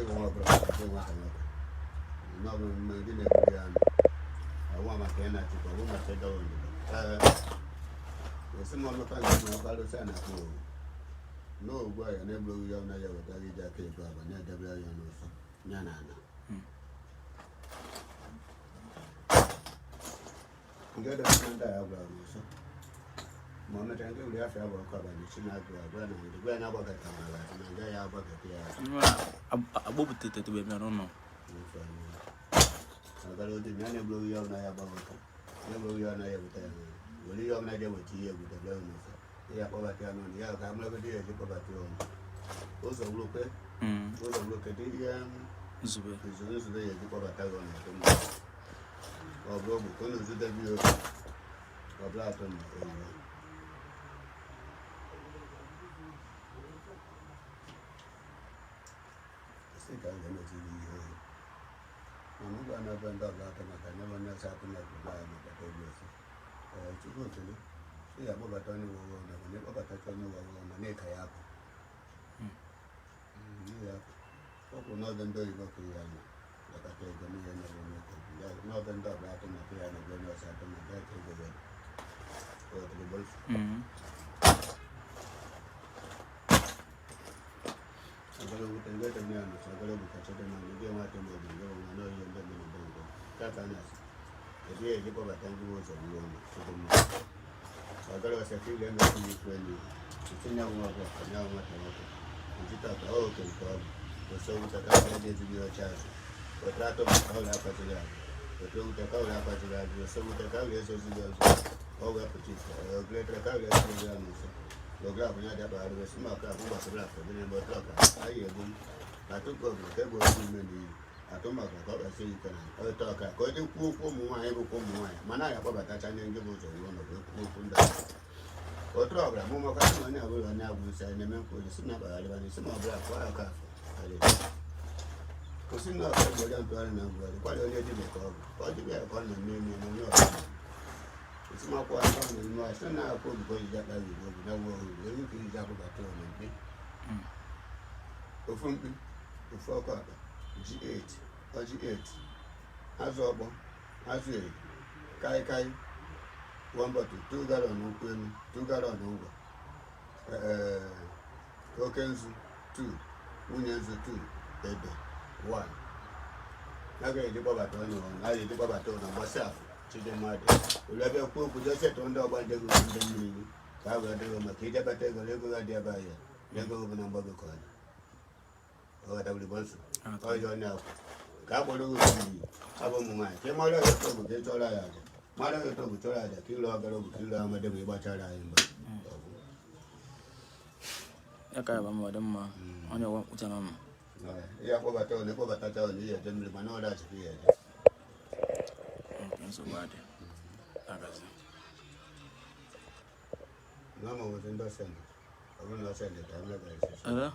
bụ nwa ọbụla nke nwata nwoke na ọ bụ mgbe ndị na-eburu ya anụ ọwụ maka ị na-achịkwa ọwụ maka ịdọwa ndịda. Ee, esi m ọmụta nke na ọkụ arụsị a na-akpọ owu n'ogbu a ya na-egbughị ya na ya wetara iji aka ego aba na-edebe ya n'ụsọ ya na ana nke dị na ndị a ya gwara n'ụsọ ma ọ mechaa nke wuri afọ ya bụ ọkụ abalị chi na-agụ agwa na ndị gwa ya na-agbakọta ma ga na nga ya agbakọta ya. Agbọpụta bịara ụlọ. Agara odi ya na-egbughị ya na ya agbakọta na-egbughị ya na ya eweta ya n'ụlọ were ihe ọbụla ji eweta ihe egwu debe ya n'ụsọ ya kpọbata ya n'ụlọ ya ka amụlagodi ya eji kpọbata ya ụlọ ụzọ wurukwe ụzọ wuru kedu ihe Nzube. Nzube ya eji kpọbata gị ọnọdụ mma ọ bụrụ ogbu ka unu zudebe ya obi ọ bụla atọ na oyibo sị ka m ga-emetụ gị ihe oyi mana ụgwọ na-ebe ndị ọbụla atọ maka nye onye ọsọ atụ na ọbụla ya maka obi ọsọ. Ee, Chukwu okele ị ga-akpọbata onye uwe ụlọ mana ịkpọbatacha onye uwe ụlọ na ịka ya apụ. Ya apụ ọ kwụ n'ọdụ ndị oyibo ka ya nọ lekọta ego n'ihe na-ebe nwoke n'ọdụ ndị ọbụla atụ maka ya na ebe onye ọsọ atụ maka ya ka ego ya dị. Ka ọ dị kwuo okwu ụmụ nwaanyị bụkwa ụmụ nwaanyị mana anyị akpọbatacha ndị ndị bụ ụzọ wuo ụlọ wee kwuo okwu ndị otu ọbụla mụ maka sị na onye abụla onye agwụ isi anyị na-eme nkwa oji si na akpagharịba n'isi ma ọbụla kwụọ aka afọ kwụsị na ọka egboja ntụgharị na ngwugharị kwado onye dibịa ka ọ bụ ka ọ dibịa ka ọ nọ n'ime na onye ọbụla esi m akwụ aka na ime ọsị na akwụ obi ka ojiji akpa igbo obi na nwa obi onye ka iji akpụbata ụlọ mkpi ofu mkpi ofu ọkụ akpa ji 8 ọjị 8 azụ ọgbọ azụ eri kaikai 1 bottle 2 gallon nkwụ elu 2 gallon ngwọ, ee, oke nzu 2 nwunye nzu 2 ede 1 a ga-eji kpọbata onye ụlọ a ga-eji kpọbata ụlọ gbasị afọ chidimmadụ ụlọ ebe kwuo okwu jee setụ ndị ọgba nje gị ndị mmiri ka a wee dịrị maka ijebata ego na ego ga dị ebe ahịa na ego bụ na mgbago ka ọ dị ọ ghọtabụrụ igbo nsọ ọjọọ onye akwụ ka a kpọrọ gị osimiri abụ ụmụ nwaanyị ka ị mara ya ụtọ bụ ka ị chọrọ ya aja mara ya ụtọ bụ chọrọ aja ka ịlụ ọgara bụ ka ịlụ amadị bụ ịgbachara anyị mgba. Ya ka ya bụ mma ọ dị mma onye ọgwa mkpụcha n'ọnụ. Ihe akpọbata ụlọ ịkpọbatacha ụlọ ihe eje mmiri mana ọ dachịkwa ihe eje. Nke nsogbu adị agazi. Na ma wete ndị ọsọ ọ bụrụ na ọsọ ndị ka emere gara esi. Hello?